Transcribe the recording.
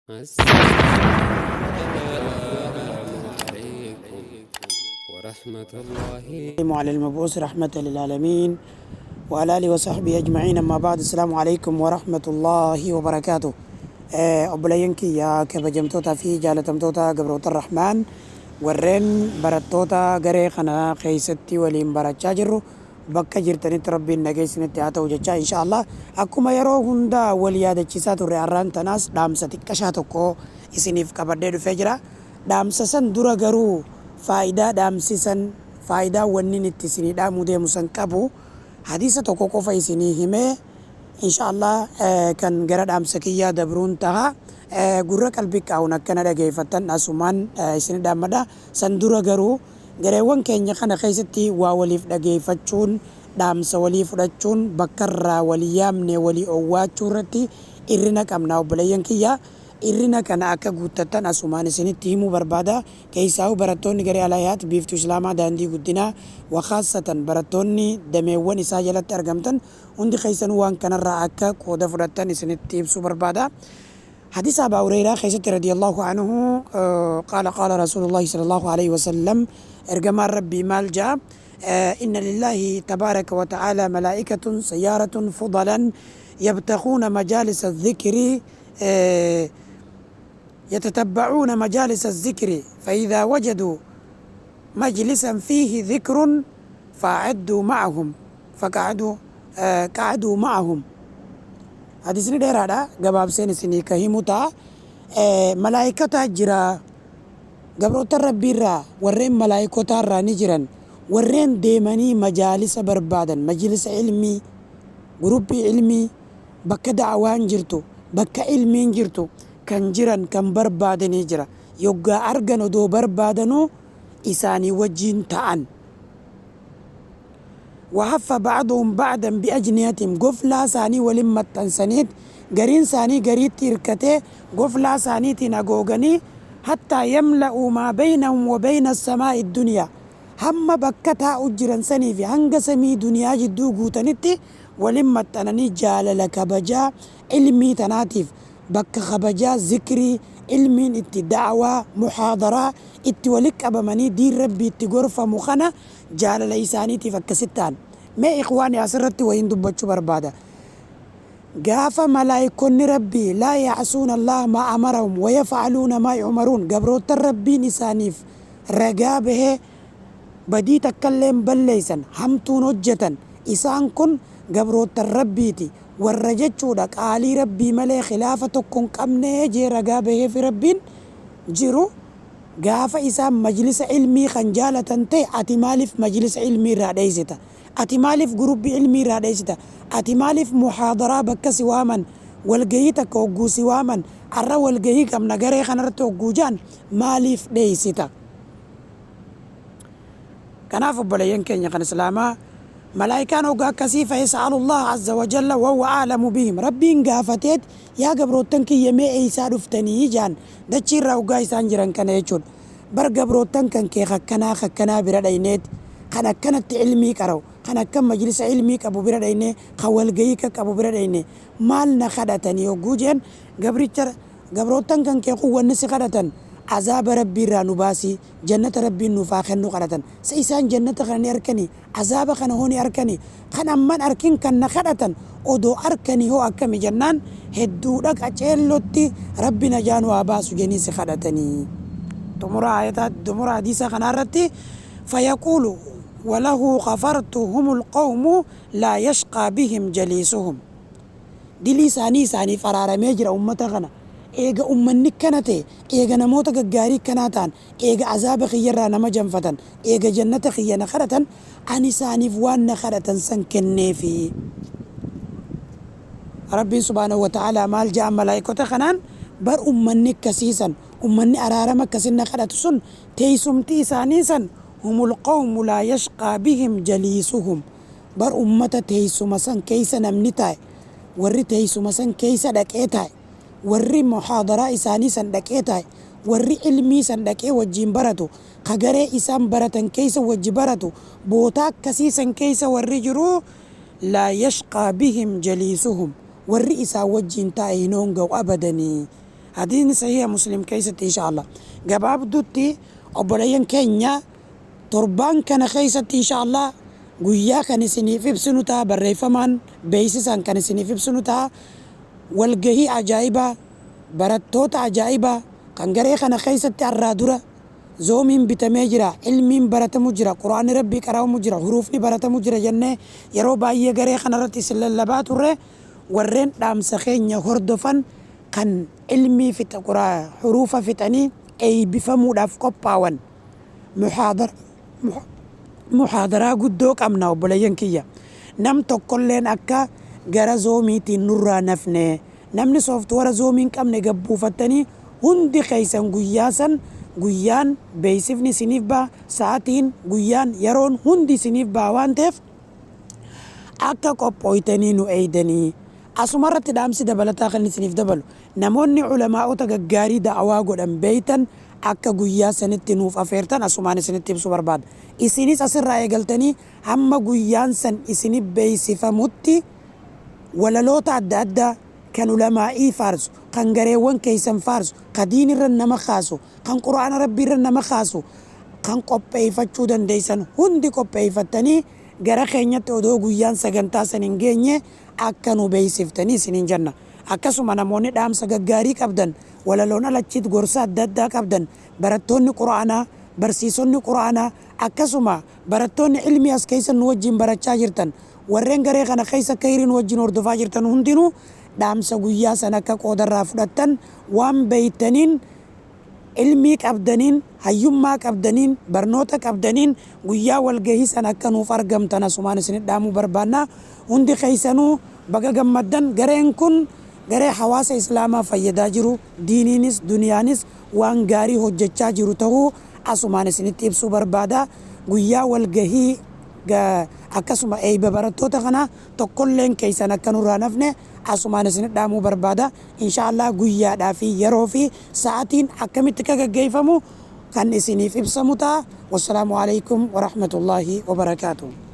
Assalaamu Aleeykum Warahmatullaahi. على المبعوث رحمة للعالمين وعلى آله وصحبه أجمعين، أما بعد، السلام عليكم ورحمة الله وبركاته. Obboleeyyan kiyya kabajamtootaa fi jaalatamtoota gabroota Rahmaan, warreen barattoota garee kana keessatti waliin barachaa jirru, bakka jirtanitti Rabbiin nageessinitti haa ta'u jechaa, insha Allah akkuma yeroo hunda wal yaadachiisaa turre, har'aan tanaas dhaamsa xiqqashaa tokko isiniif qabadhee dhufee jira. Dhaamsa san dura garuu faayidaa dhaamsisan, faayidaa wannin itti isinii dhaamuu deemu san qabu, hadiisa tokko qofa isinii himee, insha Allah kan gara dhaamsa kiyyaa dabruun taha. Gurra qalbii qaa'uun akkana dhageeffattan asumaan isin dhaammadha. San dura garuu gareewwan keenya kana keessatti waa waliif dhageeffachuun, dhaamsa walii fudhachuun, bakka irraa walii yaamne walii owwaachuu irratti irrina qabna. Obboleeyyan kiyya, irrina kana akka guuttattan asumaan isinitti himuu barbaada. Keessaa'u barattoonni garee Alaayaat Biiftuu Islaamaa Daandii Guddinaa, wakaassatan barattoonni dameewwan isaa jalatti argamtan hundi keessanuu waan kanarraa akka qooda fudhattan isinitti ibsuu barbaada. Hadiisa Abaa Hureyraa keessatti, رضي الله عنه قال قال رسول الله صلى الله عليه وسلم، ergamaan Rabbii maal ja'a? إن لله تبارك وتعالى ملائكة سيارة فضلا يبتغون مجالس الذكر، يتتبعون مجالس الذكر، فإذا وجدوا مجلسا فيه ذكر فأعدوا معهم فقعدوا قعدوا معهم. Hadiisni dheeraadha, gabaabseen isinii ka himu ta'a. Malaayikota jira, gabroota Rabbiirraa warreen malaayikotaa irraa ni jiran, warreen deemanii majaalisa barbaadan, majlisa ilmii, guruppii ilmii, bakka da'awaan jirtu, bakka ilmiin jirtu kan jiran kan barbaadanii jira. Yoggaa argan, odoo barbaadanuu isaanii wajjiin ta'an. وحف بعضهم بعضا بأجنحتهم، goflaa isaanii waliin maxxansaniit, gariin isaanii gariitti hirkatee, goflaa isaaniitiin hagooganii, حتى يملأوا ما بينهم وبين السماء الدنيا، hamma bakka taa'u jiran sanii fi hanga samii duniyaa jidduu guutanitti waliin maxxananii, jaalala kabajaa ilmii tanaatiif, bakka kabajaa zikrii ilmiin itti da'awaa muhaadaraa itti walitti qabamanii diin Rabbii itti gorfamu kana jaalala isaaniitiif akkasitti ta'an. Mee ikhwaani, asirratti wayiin dubbachuu barbaada. Gaafa malaayikonni Rabbii لا يعصون الله ما أمرهم ويفعلون ما يؤمرون، gabroottan Rabbiin isaaniif ragaa bahee badii takkallee hin balleeysan, hamtuun hojjetan, isaan kun gabroottan Rabbiiti warra jechuudha, qaalii Rabbii malee khilaafa tokko hin qabne jee ragaa baheefi Rabbiin jiru, gaafa isaan majlisa ilmii kan jaalatan ta'e, ati maaliif majlisa ilmii irraa dheeysita? Ati maaliif gurubbii ilmii irraa dheeysita? Ati maaliif muhaadaraa bakka si waaman, walgahii takka hogguu si waaman, arra walgahii qabna garee kanarratti hogguu jaan, maaliif dheeysita? Kanaaf obboleeyyan keenya kan Islaamaa, malaayikaan hoggaa akkasii فيسأل الله عز وجل وهو أعلم بهم، Rabbiin gaafateet, "Yaa gabroottan kiyya, mee eeysaa dhuftanii?" jaan. Dachiirraa hoggaa isaan jiran kana jechuudha. Bar gabroottan kan kee kakkanaa kakkanaa bira dhayneet, kan akkanatti ilmii qara'u, kan akka majlisa ilmii qabu bira dhaynee, kan walgahii ka qabu bira dhayne, maal na kadhatanii hogguu jeen, gabricha, "Gabroottan kan kee kun wanni si kadhatan azaaba Rabbii irraa nu baasii, jannata Rabbiin nuuf haa kennu kadhatan. Sa isaan jannata kana ni arkanii? Azaaba kana hoo ni arkanii? Kan amman arkin kan na kadhatan odoo arkanii hoo akkami?" jennaan, "Hedduudha qaceellotti Rabbi najaa nu haa baasu jennii si kadhatanii." Xumura ayataa, xumura hadiisa kanaa irratti, فيقول وله غفرت، هم القوم لا يشقى بهم جليسهم. Dilii isaanii isaaniif araaramee jira ummata kana. Eega ummanni kana ta'e, eega namoota gaggaarii kanaa ta'an, eega azaaba kiyyarraa nama janfatan, eega jannata kiyya na kadhatan, ani isaaniif waan na kadhatan san kenneefi. Rabbiin سبحانه وتعالى maal jedhan malaayikota kanaan? Bar ummanni akkasiisan, ummanni araarama akkasin na kadhatu sun, teessumti isaanii san, هم القوم لا يشقى بهم جليسهم، bar ummata teessuma san keessa namni taa'e, warri teessuma san keessa dhaqee taa'e, warri muhaadaraa isaanii san dhaqee taa'e, warri ilmii san dhaqee wajjiin baratu, ka garee isaan baratan keessa wajji baratu, bootaa akkasii san keessa warri jiru, لا يشقى بهم جليسهم، warri isaan wajjiin taa'e hin hoonga'u abadanii. Hadiisni sahiha Muslim keessatti insha Allah. Gabaabdutti obboleeyyan keenya, torbaan kana keessatti insha Allah guyyaa kan isiniif ibsinu ta'a, barreeffamaan beeksisaan kan isiniif ibsinu ta'a. Walgahii ajaa'ibaa, barattoota ajaa'ibaa kan garee kana keessatti arraa dura Zoomiin bitamee jira, ilmiin baratamu jira, Qur'aanni Rabbii qara'amu jira, huruufni baratamu jira jennee yeroo baay'ee garee kana irratti isin lallabaa turre. Warreen dhaamsa keenya hordofan kan ilmii fixa huruufa fixanii eeybifamuudhaaf qophaawan muhaadara muhaadaraa guddoo qabna. Obboleeyyan kiyya, nam tokkolleen akka gara Zoomiitiin nurraa nafne, namni software Zoomii hin qabne gabbuufattanii hundi keessan guyyaa san, guyyaan beeksifni isiniif ba'a, sa'atiin, guyyaan, yeroon hundi isiniif ba'a waan ta'eef akka qophooytanii nu eeydanii. Asumarratti dhaamsi dabalataa kan isiniif dabalu, namoonni ulamaa'ota gaggaarii da'awaa godhan beeytan akka guyyaa sanitti nuuf afeertan asumaan isinitti ibsuu barbaada. Isinis asirraa eegaltanii hamma guyyaan san isinif beeysifamutti walaloota adda addaa kan ulamaa'ii faarsu, kan gareewwan keeysan faarsu, ka diinirra nama kaasu, kan Qur'aana Rabbiirra nama kaasu kan qopheeyfachuu dandeeysan hundi qopheeyfattanii gara keenyatti odoo guyyaan sagantaa san hin geenye akka nu beeysiftanii isiniin jenna. Akkasuma namoonni dhaamsa gaggaarii qabdan, walaloon alachiit gorsa adda addaa qabdan, barattoonni Qur'aanaa, barsiisonni Qur'aanaa, akkasuma barattoonni ilmii as keessa nu wajjin barachaa jirtan, warreen garee kana keessa kayrii nu wajjin hordofaa jirtan hundinuu dhaamsa guyyaa san akka qoodarraa fudhattan waan beeytaniin, ilmii qabdaniin, hayyummaa qabdaniin, barnoota qabdaniin guyyaa walgahii san akka nuuf argamtan asumaan isinit dhaamuu barbaanna. Hundi keessanuu baga gammaddan. Gareen kun garee hawaasa Islaamaa fayyadaa jiru, diiniinis duniyaanis waan gaarii hojjechaa jiru tahuu asumaan isinitti ibsuu barbaada. Guyyaa walgahii akkasuma eeyba barattoota kanaa tokkolleen keessan akka nurraa hin hafne asumaan isinit dhaamuu barbaada. Insha Allah guyyaadhaa fi yeroo fi sa'atiin akkamitti akka gaggeeffamu kan isiniif ibsamu ta'a. Wassalaamu alaikum warahmatullaahi wabarakaatuh.